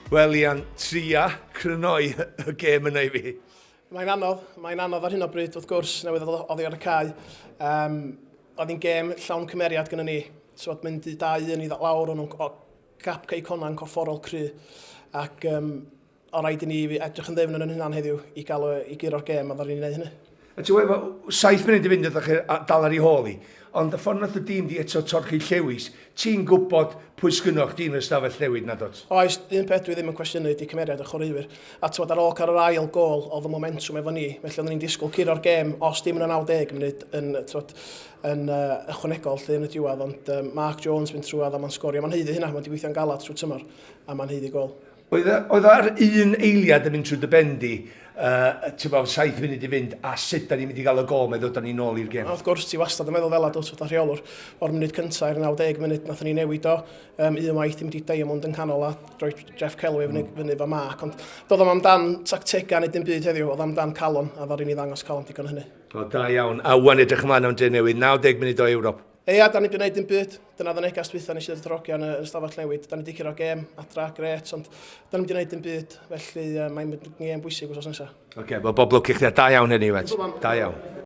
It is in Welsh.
Wel Ian, tria crynoi y gêm yna i fi. Mae'n anodd, mae'n anodd ar hyn o bryd wrth gwrs, newydd ddod oddi ar y cae. Um, oedd hi'n gêm llawn cymeriad gyda ni. So, mynd i 2-1 i lawr, o'n nhw'n gap Cei Connah yn corfforol cry. Ac um, o rhaid i ni edrych yn ddyfn yn yn hunan heddiw i gael i guro'r gêm a ddaru ni wneud hynny. A ti'n gwybod, efo 7 munud i fynd ydych chi dal ar ei hôl hi, ond y ffordd nath y dîm di eto torchi llewis, ti'n gwybod pwy sgynnoch di yn yr ystafell newid na dot? Oes, un peth dwi ddim yn cwestiynu ydy cymeriad y chwaraewyr. A t'mod ar ôl cael yr ail gôl oedd y momentwm efo ni, felly oedden ni'n disgwyl curo'r gêm os dim yn y 90 munud yn, t'mod, yn uh, ychwanegol lle yn y diwedd, ond um, Mark Jones mynd trwad a mae'n sgorio, mae'n haeddu hynna, mae'n gweithio'n galad trwy tymor a mae'n haeddu gôl. Oedd e, oedd ar un eiliad yn mynd trwy dy ben di, uh, ti'n bod, 7 munud i fynd, a sut da ni'n mynd i gael y gol, mae ddod â ni nôl i'r gêm. Wrth gwrs, ti wastad yn meddwl fel dwt fatha rheolwr. O'r munud cyntaf i'r 90 munud, nath ni newid o um, un waith i mynd i Diamond yn canol a rhoi Jeff Kelly fyny, fyny fo Mark. Ond doedd o'm amdan tactegau neu dim byd heddiw, oedd amdan calon, a ddaru ni ddangos calon digon hynny. O, da iawn. A wan edrych ymlaen am Dre Newydd, 90 munud o Ewrop. Ia, da ni 'di gwneud dim byd. Dyna oedd y neges dwytha nes i ddod at yr yn y ystafell newid. Da ni 'di curo gêm adra, grêt, ond da ni'm 'di gwneud dim byd, felly uh, mae'n mynd yn gêm bwysig wythnos nesaf. Oce, okay, wel bob lwc i chdi, da iawn hynny, Iwet. Da iawn.